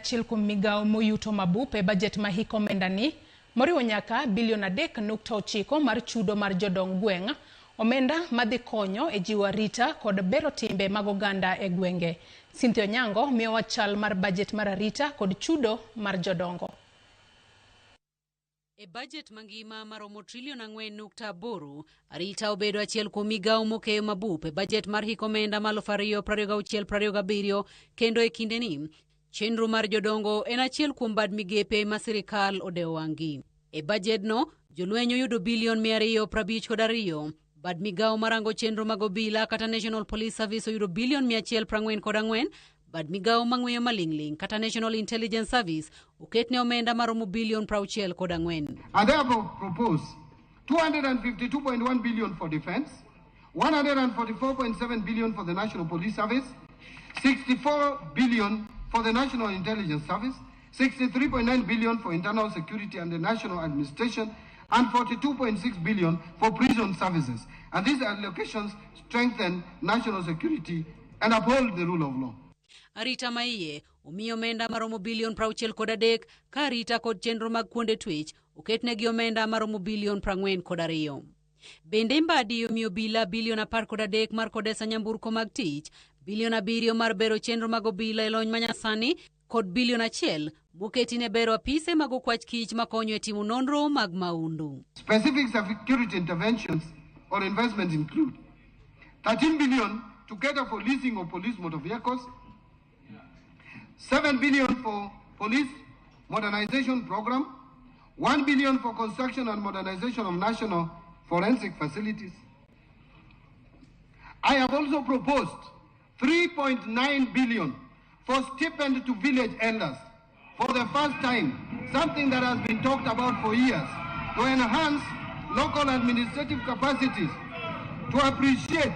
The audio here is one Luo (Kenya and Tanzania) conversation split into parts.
achiel kuom migawo moyuto mabup e bajet ma hik omenda ni, moriwo nyaka bilion 3.9 mar chudo mar jodong gweng', omenda madhi konyo e jiwo arita kod bero timbe mag oganda e gwenge. Cynthia Onyango miyowa chal mar bajet mar arita kod chudo mar jodongo. E bajet mangima maromo trilion 4.8, arita obedo achiel kuom migawo mokeyo mabup e bajet mar hik omenda ma 2026-2027 kendo e kindeni chenro mar jodongo en achiel kuom bad migepe ma sirikal odewo wang'gi. E bajedno, jolweny oyudo bilion 252, bad migawo marango chenro mag obila kata National Police Service oyudo bilion 144, bad migawo mang'weyo maling'ling' kata National Intelligence Service oketne omenda maromo bilion 64. I therefore propose 252.1 billion for defense, 144.7 billion for the National Police Service, 64 billion for the National Intelligence Service, 63.9 billion for internal security and the national administration, and 42.6 billion for prison services. And these allocations strengthen national security and uphold the rule of law. Arita maiye omiyo omenda maromo bilion 63 ka arita kod chenro mag kuonde twech oketnegi omenda maromo bilion 42. Bende Mbadi omiyo obila bilion 13 mar kodesa nyamburko mag tich, bilion 7 mar bero chenro mag obila e lony manyasani kod bilion 1 moketi ne bero apise mag okwach kich makonyo e timo nonro mag maundu. Specific security interventions or investments include 13 billion to cater for leasing of police motor vehicles, 7 billion for police modernization program, 1 billion for construction and modernization of national forensic facilities. I have also proposed 3.9 billion for stipend to village elders for the first time, something that has been talked about for years, to enhance local administrative capacities, to appreciate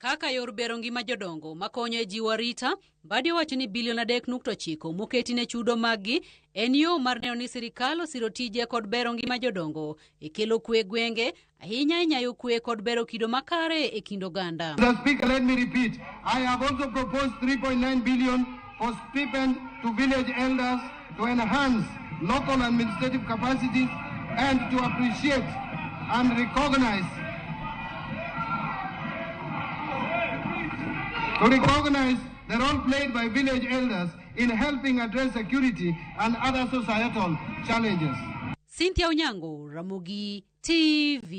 Kaka yor bero ngima jodongo makonyo e jiwo arita, Mbadi owacho ni bilion 3.9 moketi ne chudo maggi en yo mar neno ni sirikal osiro tije kod bero ngima jodongo e kelo kwe gwenge, ahinya e nyayo kwe kod bero kido makare e kind oganda. Mr. Speaker, let me repeat. I have also proposed 3.9 billion for stipend to village elders to enhance local administrative capacities and to appreciate and recognize the role played by village elders in helping address security and other societal challenges. Cynthia Onyango, Ramogi TV.